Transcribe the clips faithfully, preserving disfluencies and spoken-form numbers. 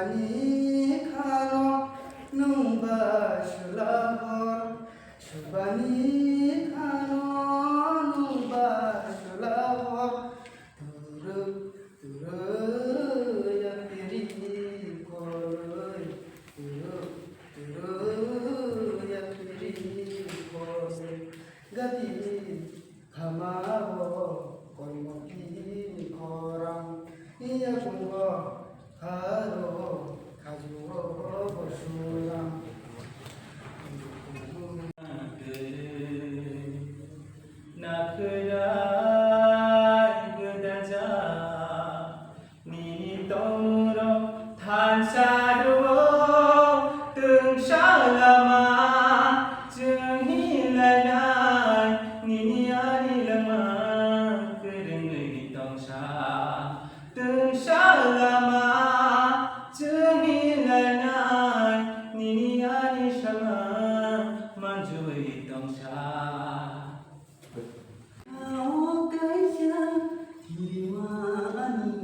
Ani khano nwng ba sulabor, subani khano nwng ba sulabor. Turuk, turuk, ya piri koloi. Turuk, turuk, ya piri koloi. Gati Khamao koimotini khorang, iya kungo kharo khajuo bosulang. Nakhurai gwdaja Nini tongmung rok thansa rwo, twngsa lama chwng hinlainai. Nini ani lama kwrwngwi tongsa, twngsa lama chwng hinlainai. Nini ani sama manjui tongsa. O kaisa kirima ani,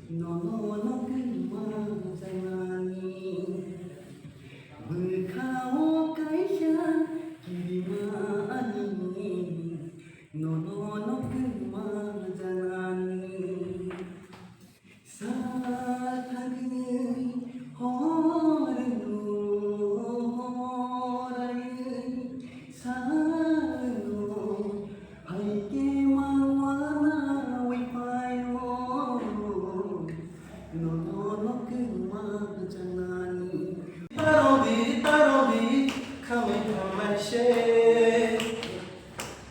nono no kwrwngma janani. Bwkha o kaisa kirima ani, nono no kwrwngma janani. Sal thangwi horno horaiwi salno, hai khe ma wanawi phaio, nono no kwrwngma janani. Tarodi, tarodi, khamai thangnai se.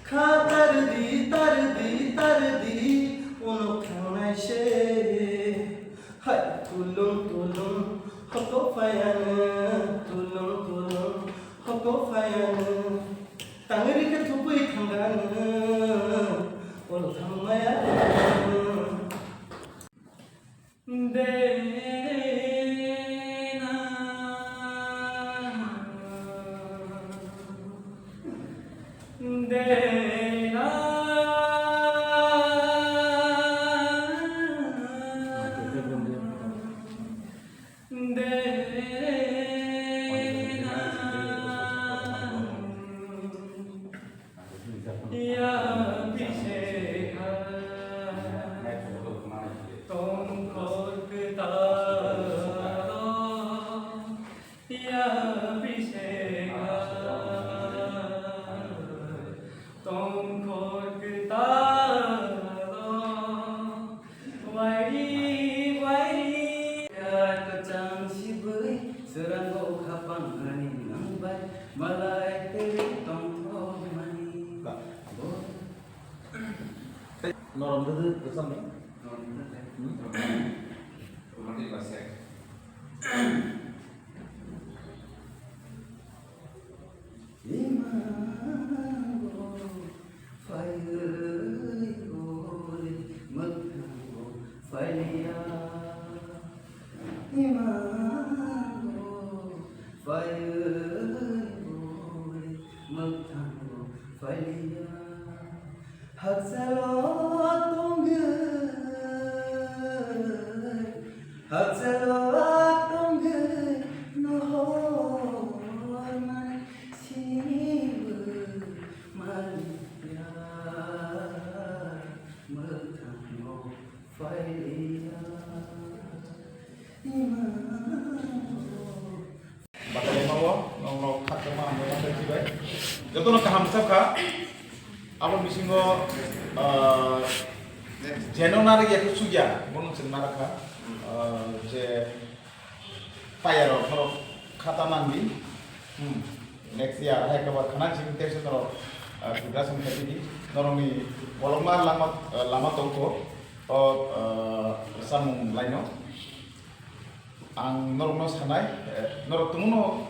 Kha tardi, tardi, tardi, uno khangnai se. Hai, tulung, tulung, hoko phayano, tulung, tulung, hoko phayano. Tangri khe thupui thangano, ol thangmaya. Ya Abhishek, tongkhor kwtal, ya Abhishek, tongkhor kwtal. Wairi, wairi. Ya kwchang sibui, swrango kha pangnani nangbai, malai twi tongthokmani. Ba. Bo. Tei norom dwdw kwchangni? Norom dwdw. Hmm? Romantic ba sek. Imango phaiwi gori mwkhango phailiya. Imango phaiwi gori mwkhango phailiya. Hakchalo tongwi, hakchalo tongwi nohor mani sinibo maliya, mwkhango phailiya. Imango Batai mao, nong rok khatungma hambai ma khe bai. Joto no kaham sa kha. Abo bisingo, ah, jeno nari ya kusu ya, bono chwng nara kha. Ah, je paya rok, norok khata nangdi. Hmm. Next year, hai kabar khana chini tension norok, ah, preparation khaidi. Norok ni bolong ma lama, ah, lama tongkho. O, ah, samung laino. Ang norokno sanai, eh, norok tongmano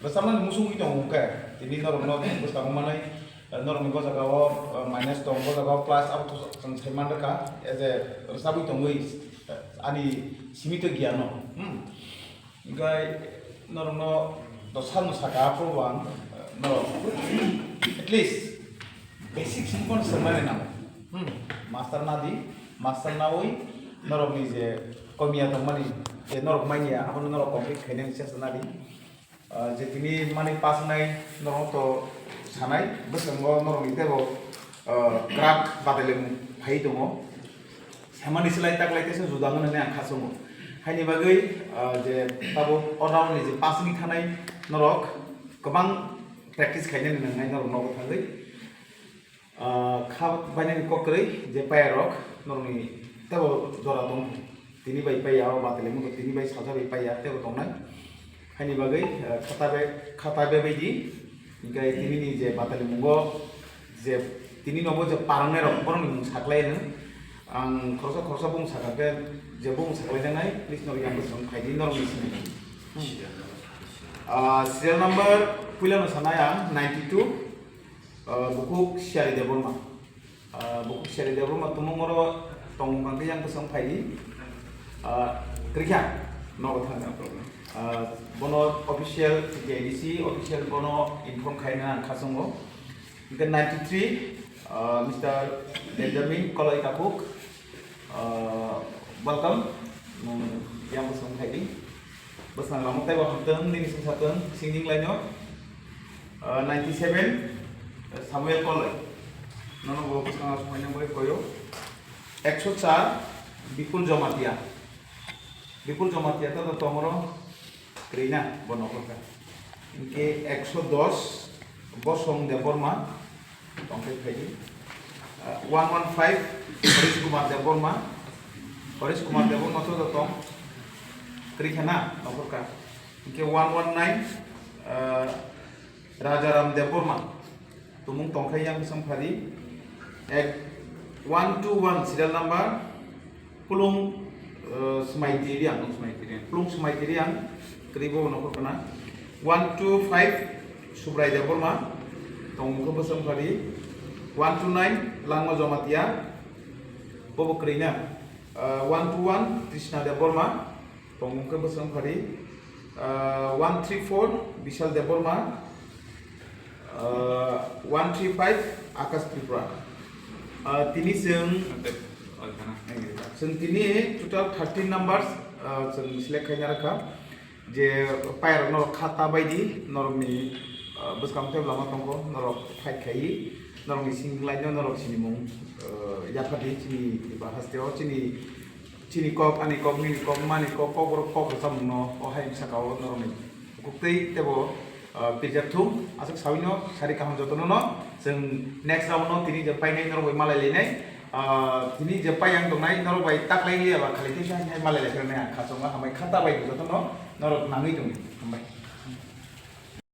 rwchapnani muchungwi tongo hwnkhe, tini norokno bwskango manwi, eh, norokni o jagao, eh, minus tong, o jagao plus, abo to chwng sai man rwkha, as a rwchapwi tongwi, eh, ani simi to giyano, hmm. Hwnkhe norokno dosa no saka, aphuru ang, eh, norok at least basic simi phano swrwngmani nango, hmm. Master nadi, master nawi norokni je komiya tongmani, Je norok manya, abono norok complete khainani chesta nadi. Ah, je tini mani pass wngnai norok to sanai, bwskango norokni teibo, ah, crack badalimung phai tongo. Samani slai taklai teisa juda hwnwi ang kha chwngo. Haini bagwi, ah, je tabuk o round ni je pass wngwi thanai norok kwbang practice khainani nangnai norok nogo thangwi. Ah, kha bainani kok kwrwi je payarok norokni teibo jora tong. Tini bai paya o batali mugo, tini bai salsa bai paya teibo tongnai. Haini bagwi, ah, khata be, khata be bai di. Hinkhe tini ni je batali mugo je tini nobo je parang nai rok borok ni mung saklai no. Ang khoroksa khoroksa bung sakha khe je bung saklai janai, please norok yang bwswng phai di norok ni sini. Ah, serial number puila no sanai ang ninety two. Ah, bukhuk Siyari Debbarma. Ah, bukhuk Siyari Debbarma tumung oro tongmung khe yang bwswng phai di. Ah, kwrwikha nogo thang. Ah, bono official T T I D C official bono inform khaina ang kha chwngo. Hingkhe ninety three, ah, Mister Benjamin Koloi Takhuk. Ah, welcome. Nwng yang bwswng phai di. Bwswng ramo teibo hamtwng, nini singsa tong, singning laino. Ah, ninety seven, Samuel Koloi. Nono bo bwswng aswk phaina bai koyo. Ekso char, Bipul Jamatia. Bipul Jamatia to tongoro. Kwrwi na, bo nokhorkha. Hinkhe ekso dos, Bosong Debbarma, tongthai phaidi. Ah, one one five, Harish Kumar Debbarma. Harish Kumar Debbarma to tong. Kwrwi kha na, nokhorkha. Hinkhe one one nine, ah, Rajaram Debbarma. Tumung tongkhai yang bwswng phari. Ek one two one serial number. Pulung, eh, Smai Tiriang, Pulung Smai Tiriang. Kwrwi bo nokhor kana. One two five Subrai Debbarma. Tongmung khe bwswng phari. One two nine Langma Jamatia. Bobo kwrwi na. Eh, one two one Trishna Debbarma. Tongmung khe bwswng phari, ah, one three four Bishal Debbarma, ah, one three five Akash Tripura. Ah, tini chwng, chwng tini total thirteen numbers, ah, chwng select khaina rwkha. Je payarokno khata baidi norokni, ah, bwskang tei lama tongo, norok fight khaiwi norokni singlaino norok sinimung, ah, yaphadi chini eba hasteo chini Chini kok, ani kok, nini kok, mani kok, kok borok kok rwchapmungno o hai bwsakao norokni buktwi teibo, ah, pirjak thung. Aswk sawino sari kaham jotono no. Chwng next round no tini je painai norok bai malai lainai. Ah, tini je pai yang tongnai norok bai taklai liya ba khali teisa hai malai lai phirnai ang khachangma hambai khata bai jotono norok nangwi tongdi. Hambai.